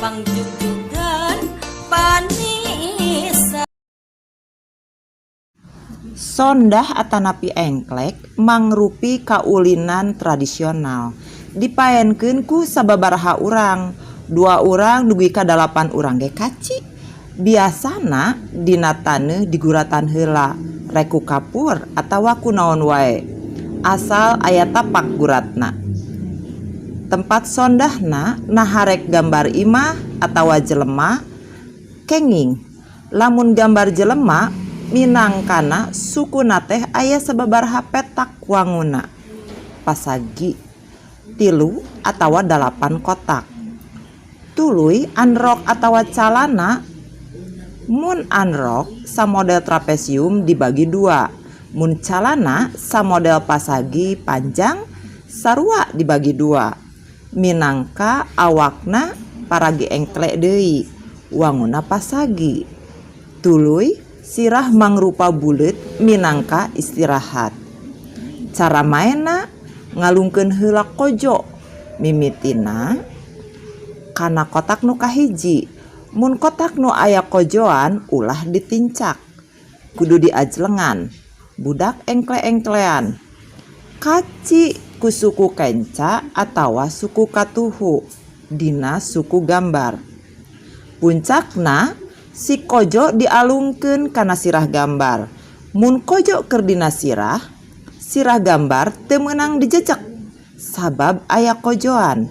Pangjugjugan panisan. Sondah atanapi engklek mangrupi kaulinan tradisional. Dipaenkeun ku sababaraha urang, dua urang dugi ka 8 urang ge kaci. Biasana dina taneuh diguratan heula, rek ku kapur atawa ku naon wae, asal aya tapak guratna. Tempat sondahna naha rek gambar imah atawa jelema kenging. Lamun gambar jelema minangkana sukuna teh aya sababaraha petak wanguna, pasagi, 3 atawa 8 kotak. Tuluy androk atawa calana. Mun androk samodel trapesium dibagi dua, mun calana samodel pasagi panjang sarua dibagi dua. Minangka awakna paragi engklek deui, wanguna pasagi. Tuluy sirah mangrupa buleut minangka istirahat. Cara maenna ngalungkeun heula kojo, mimitina kana kotak nu kahiji. Mun kotak nu aya kojoan ulah ditincak, kudu diajlengan, budak engkle-engklean. Kaci ku suku kenca atawa suku katuhu dina suku gambar. Puncakna si kojo dialungkeun kana sirah gambar. Mun kojo keur dina sirah, sirah gambar teu meunang dijejek sabab aya kojoan.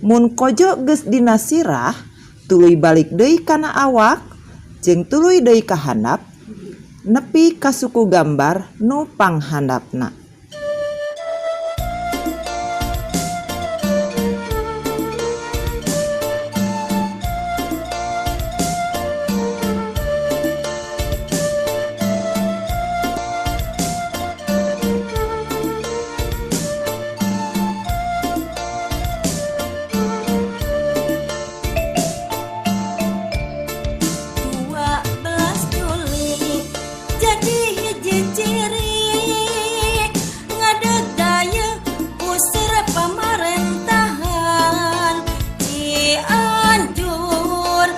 Mun kojo geus dina sirah, tuluy balik deui kana awak jeung tuluy deui ka handap nepi ka suku gambar nu panghandapna. 12 Juli jadi hiji ciri ngadegdaya usir pamarentahan Cianjur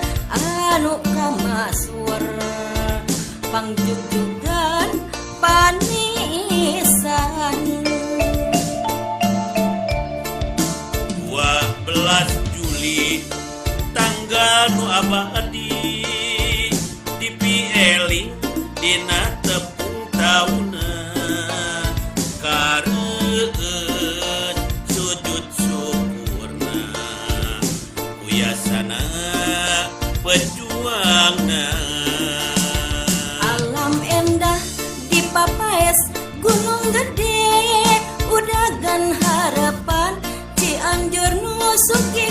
anu kamasur pangjugjugan panisan. 12 Juli tanggal nu abadi dipieling dina tepung tauna kareueut sujud syukurna kuyasana pejuangna. Alam endah di Papaes Gunung Gede udagan harapan Cianjur nu sugih.